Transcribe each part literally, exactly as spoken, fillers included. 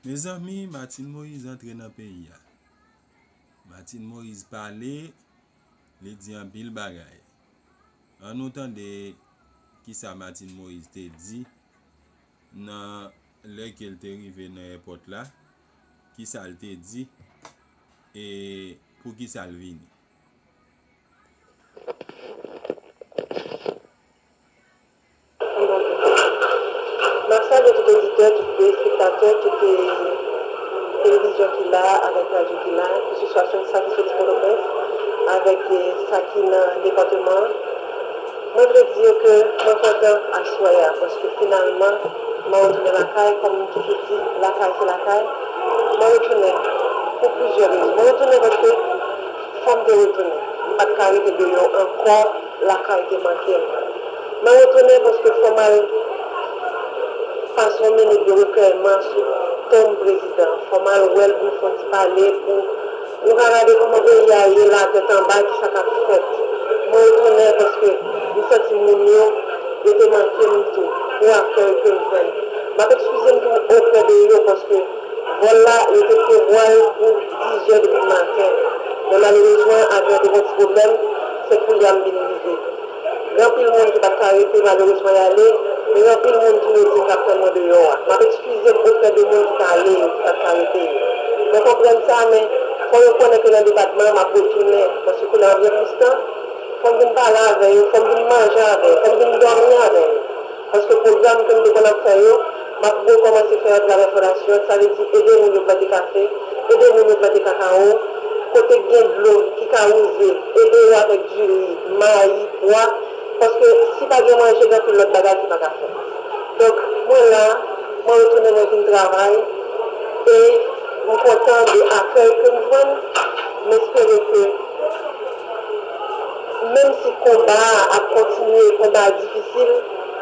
Mezanmi, Martine Moïse antre nan peyi a. Martine Moïse pale, li di anpil bagay. Ann nou tande kisa Martine Moïse te di nan lè ke l te rive nan èpòt la, kisa l te di, e poukisa l vini. M ap salye tout oditè, tout telespektatè, tout televizyon ki la, avèk radyo ki la, keseswa sa ki soti Pòtoprens, avèk sa ki nan depatman an. Mwen vle di yo ke mwen kontan aswè a, paske finalman, mwen retounen lakay, kòm m toujou di, lakay se lakay. Mwen retounen pou plizyè rezon. Mwen retounen paske fò m te retounen. M pa t ka rete deyò ankò, lakay te manke m. Mwen retounen paske fò m al pase yon minit de rekèyman sou tonm prezidan. Fò m al wè l pou m fè yon ti pale, pou nou ka gade kòman peyi a ye la, tèt anba, kisa k ap fèt. Mwen retounen paske m santi moun yo, yo te manke m tou, pou akèy ke m jwenn. M ap eskize m tou oprè de yo, paske vòl la, yo te prevwa l pou diz è depi maten. Men malerezman, avyon te gen ti pwoblèm, se kounye a m vin rive. Gen anpil moun ki pa t ka rete, malerezman y ale, men gen anpil moun tou yo di m k ap tann mwen deyò a. M ap eskize m oprè de moun ki t ale yo, ki pa t ka rete yo. Mwen konprann sa, men fò yo konnen ke nan depatman an, m ap retounen, paske kounye a m ap gen plis tan, fò m vin pale avè yo, fò m vin manje avè yo, fò m vin dòmi avè yo. Paske pwogram ke m te konn ap fè yo, m ap rekòmanse fè yo atravè fondasyon, sa vle di ede moun yo plante kafe, ede moun yo plante kakawo, kote k gen dlo ki ka wouze, ede yo avèk diri, mayi, pwa, paske si pa gen manje, gen anpil lòt bagay ki pa ka fèt. Donk, mwen la, mwen retounen, mwen vin travay, e m kontan de akèy ke m jwenn, m espere ke menm si konba a ap kontinye, konba a difisil,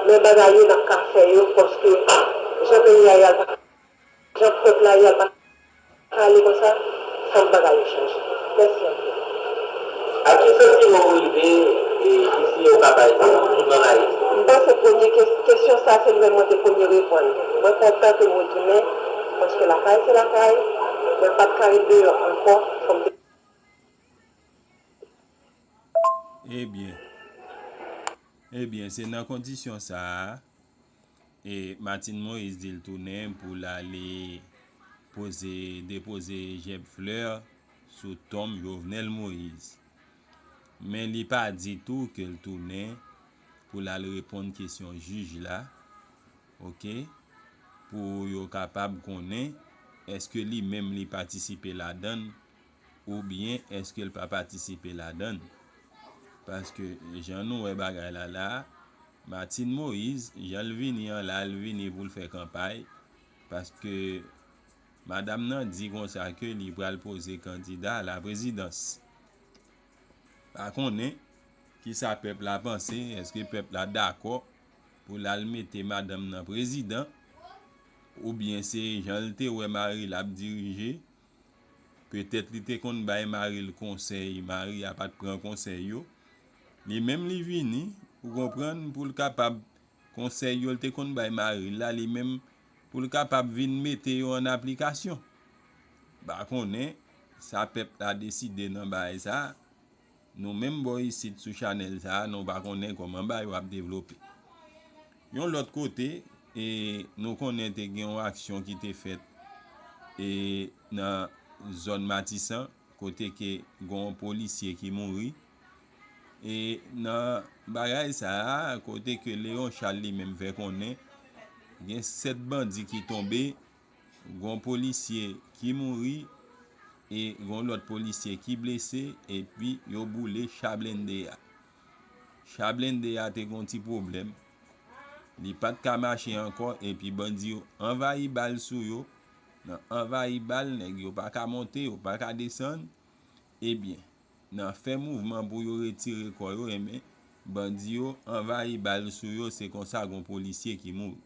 men bagay yo n ap ka fè yo, paske jan peyi a ye a l pa, jan pèp la ye a l pa ka ale konsa, fòk bagay yo chanje. Mèsi anpil. Ak ki santiman ou rive isi Okap Ayiti, ou nan Ayiti? M panse premye kes, kesyon sa se li menm mwen te premye reponn. Mwen kontan ke m retounen, paske lakay se lakay, mwen pa t ka ret deyò ankò, fò m te. Ebyen, ebyen, se nan kondisyon sa a, e Martine Moïse di l tounen pou l ale poze, depoze jèb flè sou tonm Jovenel Moïse. Men li pa di tou ke l tounen pou l al reponn kesyon jij la, oke, pou yo kapab konnen èske li menm li patisipe ladan l oubyen èske l pa patisipe ladan l. Paske jan nou wè bagay la la, Martine Moïse, jan l vini an la, l vini pou l fè kanpay, paske madanm nan di konsa ke li pral poze kandida a la prezidans. Pa konnen kisa pèp la panse, èske pèp la dakò pou l al mete madanm nan prezidan, oubyen se jan l te wè mari l ap dirije, petèt li te konn bay mari l konsèy, mari a pa t pran konsèy yo. Li menm li vini, ou konprann, pou l kapab, konsèy yo l te konn bay mari l la, li menm, pou l kapab vin mete yo an aplikasyon. M pa konnen sa pèp la deside nan bagay sa a. Nou menm bò isit sou chanèl sa a, nou pa konnen kòman bagay yo ap devlope. Yon lòt kote, e, nou konnen te gen yon aksyon ki te fèt, e, nan zòn Matisan, kote ke gen yon polisye ki mouri. E nan bagay sa a, kote ke Léon Charles li menm fè konnen, gen sèt bandi ki tonbe, gen yon polisye ki mouri, e gen yon lòt polisye ki blese, epi yo boule cha blende a. Cha blende a te gen yon ti pwoblèm. Li pa t ka mache ankò, epi bandi yo anvayi bal sou yo. Nan anvayi bal, nèg yo pa ka monte, yo pa ka desann. Ebyen, nan fè mouvman pou yo retire kò yo, enben, bandi yo anvayi bal sou yo, se konsa gen yon polisye ki mouri.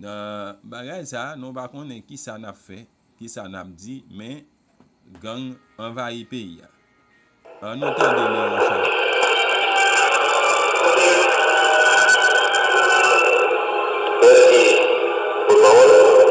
Nan bagay sa a, nou pa konnen kisa n ap fè, kisa n ap di, men gang anvayi peyi a. Ann nou tande Léon Charles. Mèsi pou pawòl ou.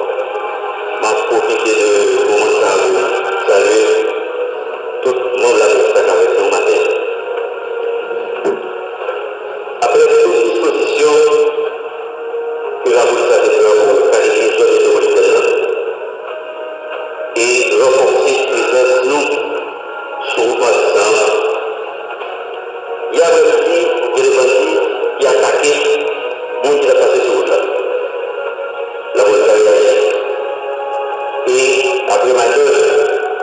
Gen manèv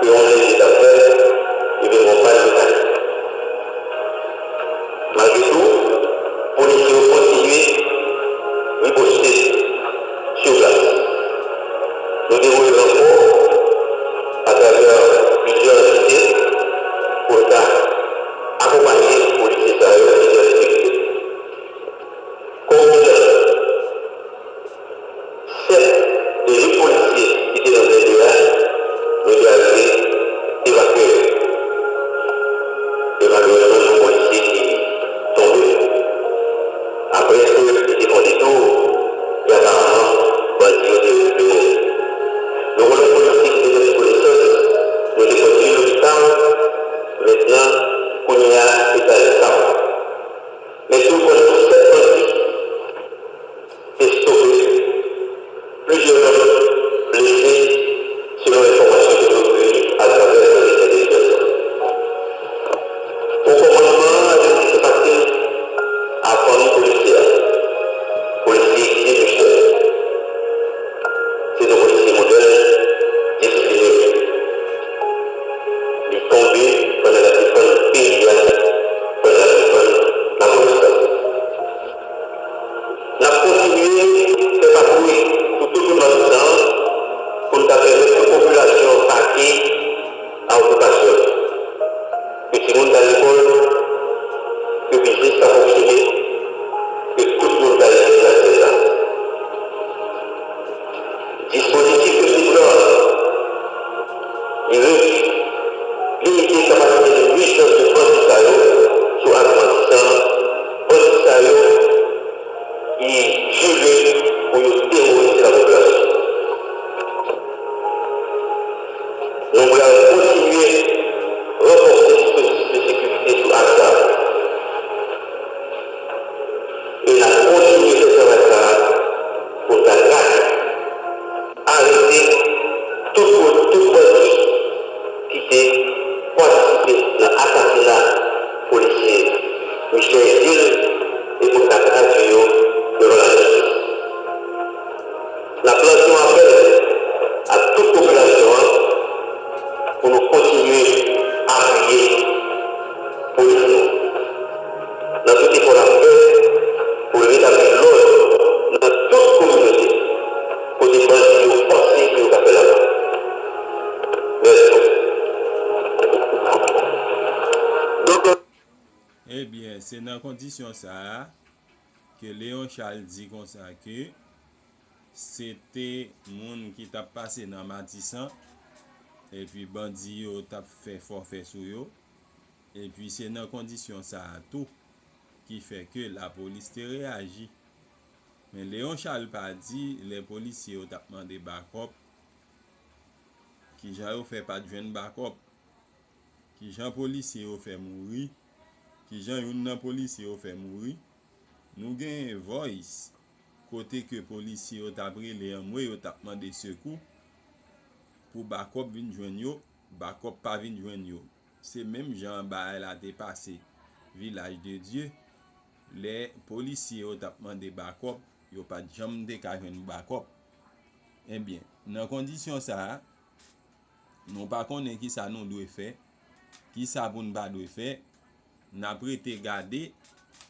ke yon blese t ap fè, ebyen, gen yon pal ki kase. Malgre tou, polisye yo kontinye riposte sou plas. Nou te voye ranfò atravè plizyè antite pou l ka akonpaye polisye sa yo ki te an difikilte. Kòm bilan, sèt de uit polisye ki te nan blende a, yo te arive evakye yo. E malerezman, gen yon polisye ki tonbe. Apre ke li te fè yon detou, e aparaman, bandi yo te rekipere l. Yon lòt polisye ki te pèdi konesans, yo te kondui l lopital. Mentnan, kounye a, eta l estab. Men tou, kòm sèt bandi te stope, plizyè lòt blese, selon enfòmasyon ke nou rekèyi atravè sèvis entèlijans lan. O kòmandman an, yo di se pase a fanmi polisye a, polisye Guy Michel. Se yon polisye modèl, disiplinen. Li tonbe pandan l ap defann peyi a, pandan l ap defann lapolis la. N ap kontinye fè patwouy sou tout wout Matisan an pou n ka pèmèt tout popilasyon an pati a okipasyon yo. Ke timoun ka al lekòl, ke biznis ka fonksyone, ke tout moun ka jwenn lavi sa. Dispozitif ke pran, li redui, limite kapasite de nuizans de bandi sa yo sou ak Matisan. Bandi sa yo, li jire pou yo teworize lapopilasyon. Nou pral kontinye ranfòse dispozitif de sekirite sou ak sa a. E n ap kontinye fè travay sa a pou n ka trake, arete tout, tout bandi ki te patisipe nan asasina polisye Michel Gilles e pou n ka tradui yo devan lajistis. N ap lanse yon apèl a tout popilasyon an pou nou kontinye apiye polis nou nan tout efò l ap fè pou l retabli lòd nan tout kominote kote bandi yo panse ke yo ka fè lalwa. Mèsi. Ebyen, se nan kondisyon sa a ke Léon Charles di konsa ke se te moun ki t ap pase nan Matisan, epi bandi yo t ap fè fòfè sou yo, epi se nan kondisyon sa a tou ki fè ke lapolis te reyaji. Men Léon Charles pa di lè polisye yo t ap mande bakòp, kijan yo fè pa t jwenn bakòp, kijan polisye yo fè mouri, kijan youn nan polisye yo fè mouri. Nou genyen voice kote ke polisye yo t ap rele anmwe, yo t ap mande sekou pou bakòp vin jwenn yo, bakòp pa vin jwenn yo. Se menm jan bagay la te pase Vilaj de Dye, lè polisye yo t ap mande bakòp, yo pa t janm te ka jwenn bakòp. Ebyen, nan kondisyon sa a, nou pa konnen kisa nou dwe fè, kisa pou n pa dwe fè, n ap rete gade,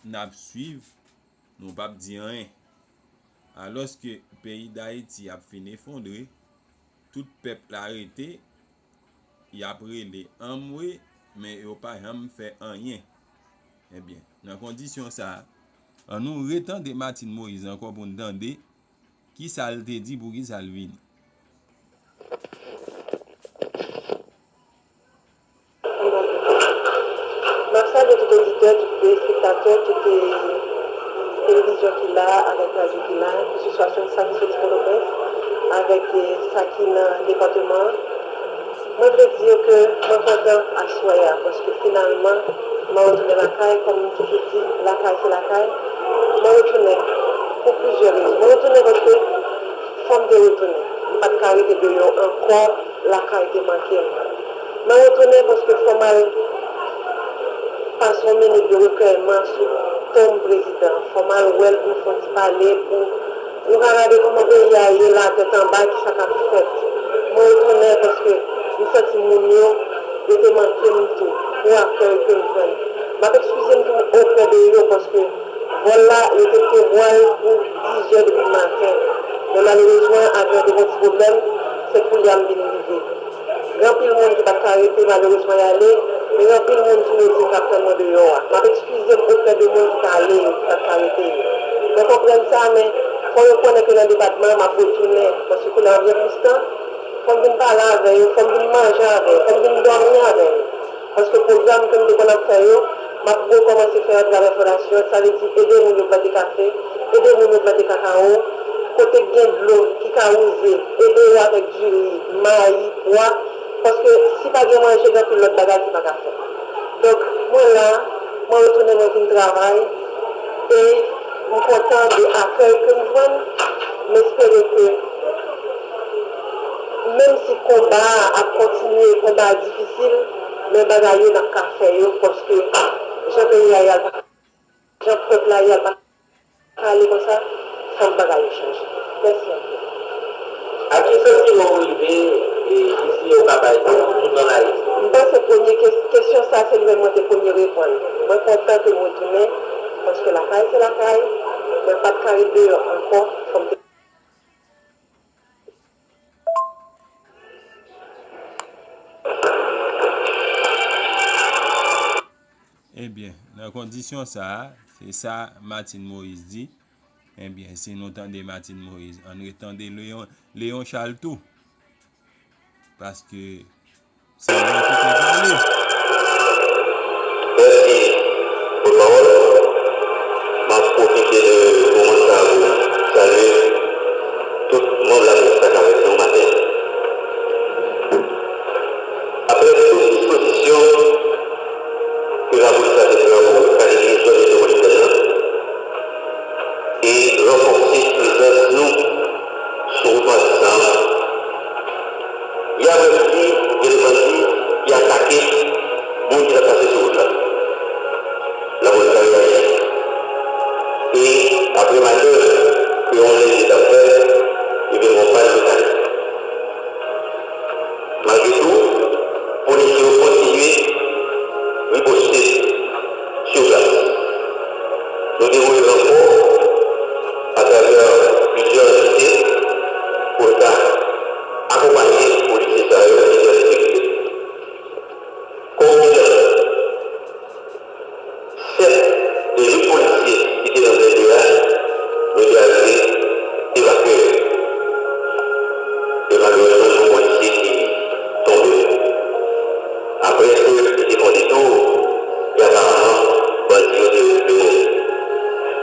n ap swiv, nou p ap di anyen. Alòske peyi Dayiti ap fin efondre, tout pèp la rete, y ap rele anmwe, men yo pa janm fè anyen. Ebyen, nan kondisyon sa a, ann nou retande Martine Moïse ankò pou n tande kisa l te di, poukisa l vini. M ap salye tout oditè, tout telespektatè, tout televizyon ki la, avèk radyo ki la, keseswa sa ki soti Pòtoprens, avèk sa ki nan depatman an. Mwen vle di yo ke mwen kontan aswè a, paske finalman, mwen retounen lakay, kòm m toujou di, lakay se lakay. Mwen retounen pou plizyè rezon. Mwen retounen paske fò m te retounen. M pa t ka rete deyò ankò, lakay te manke m. Mwen retounen paske fò m al pase yon minit de rekèyman sou tonm prezidan. Fò m al wè l pou m fè yon ti pale, pou nou ka gade kòman peyi a ye la, tèt anba, kisa k ap fèt. Mwen retounen paske Mwen al pou diz è depi maten. Men malerezman, avyon te gen yon ti pwoblèm, se koulye a m vin rive. Gen anpil moun ki pa t ka rete, malerezman, y ale, men gen anpil moun ki rete k ap tann mwen deyò a. M ap eskize m oprè de moun ki t ale yo, ki pa t ka rete yo. Mwen konprann sa, men fò yo konnen ke nan depatman an, m ap retounen, paske kounye a m gen plis tan, fò m vin pale avè yo, fò m vin manje avè yo, fò m vin dòmi avè yo. Paske pwogram ke m te konn ap fè yo, m ap rekòmanse fè yo atravè fondasyon an, sa vle di ede moun yo plante kafe, ede moun yo plante kakawo, kote k gen dlo ki ka wouze, ede yo avèk diri, mayi, pwa, paske si pa gen manje, gen anpil lòt bagay ki pa ka fèt. Donk, mwen la, mwen retounen, mwen vin travay, e m kontan de akèy ke m jwenn, m espere ke menm si konba a ap kontinye, konba a difisil, men bagay yo n ap ka fè yo, paske jan peyi a ye a l pa, jan pèp la ye a l pa ka ale konsa, fòk bagay yo chanje. Mèsi anpil. A ki santiman w rive, e, isi yo ka bay pou tout an Ayiti? M panse premye kes-, kesyon sa, se li menm mwen te premye reponn. Mwen kontan ke m retounen, paske lakay se lakay, mwen pa t ka ret deyò ankò, fò m te Ebyen, nan kondisyon sa a, se sa Martine Moïse di. Ebyen, si nou tande Martine Moïse, ann ret tande Léon, Léon Charles tou. Paske se li ki te pale. Mèsi, pòtpawòl. M ap pwofite de moman sa a pou salye tout manm laprès k avèk nou maten. Apre tout dispozisyon ke lapolis la te pran pou kalifye zòn metwopolitèn nan e ranfòse prezans nou sou wout Matisan an, y a vrèman di gen de bandi ki atake moun ki t ap pase sou wout la. Lapolis la reyaji e apre manèv ke yon blende t ap fè, ebyen, gen yon pàn mekanik. Malgre tou, polisye yo kontinye riposte sou plas. Nou te voye ranfò atravè plizyè antite pou l ka akonpaye polisye sa yo ki te an sekirite. Kòm bilan, sèt de uit polisye ki te nan blende a, yo te arive evakye yo. E malerezman, gen yon polisye ki tonbe. Apre ke li te fè yon detou, e aparaman, bandi yo te rekipere l.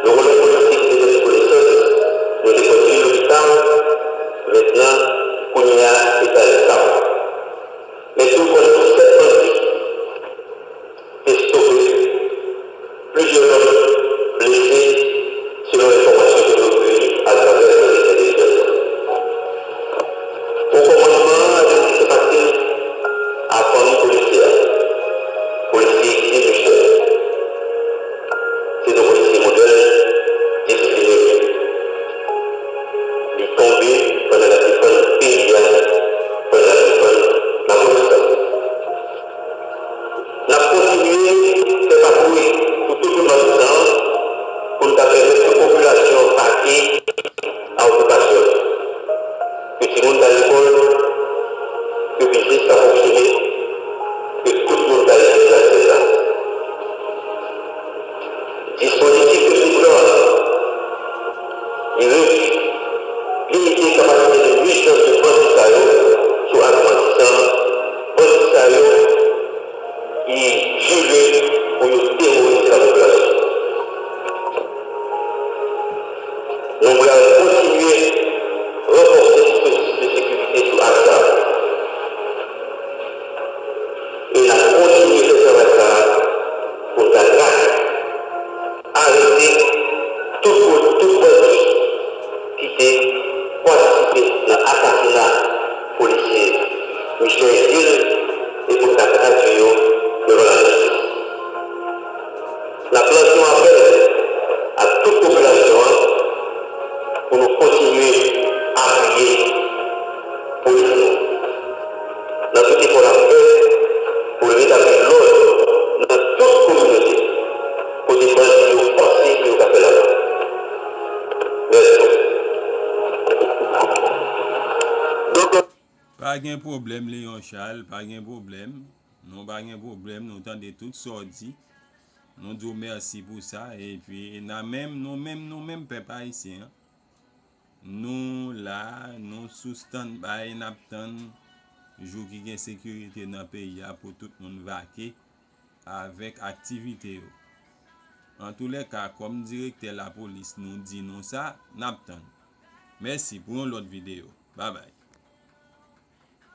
Nou konnen polisye ki te pèdi konesans, yo te kondui l lopital, mentnan, kounye a, eta l estab. Men tou, konnen tou sèt bandi te stope, plizyè lòt blese, selon enfòmasyon ke nou rekiye atravè sèvis entèlijans yo. O kòmandman an, yo di se pase a fanmi polisye a, polisye Guy Michel. Se yon polisye modèl, disipline. Li tonbe pandan l ap defann peyi a, pandan l ap defann lapolis la. N ap kontinye fè patwouy sou tout wout Matisan an pou n ka pèmèt ke popilasyon an pa te a okipasyon l, ke timoun t al lekòl, ke biznis ka fonksyone, ke tout moun ka rete nan sèl la. Dispozitif ke nou pran an, li redui, limite kapasite de nuizans de bandi sa yo sou ak Matisan an, bandi sa yo ki jire pou yo teworize lapopilasyon. Nou pral kontinye ranfòse dispozitif de sekirite sou ak sa a. Pa gen pwoblèm, Leon Charles, pa gen pwoblèm. Nou pa gen pwoblèm, nou tande tout sa w di. Nou di w mèsi pou sa, epi n a menm, nou menm, nou menm pèp ayisyen an, nou la, nou sou standby, n ap tann jou ki gen sekirite nan peyi a pou tout moun vake avèk aktivite yo. Antoulèka, kòm direktè lapolis nou di nou sa, n ap tann. Mèsi pou yon lòt videyo. Babay.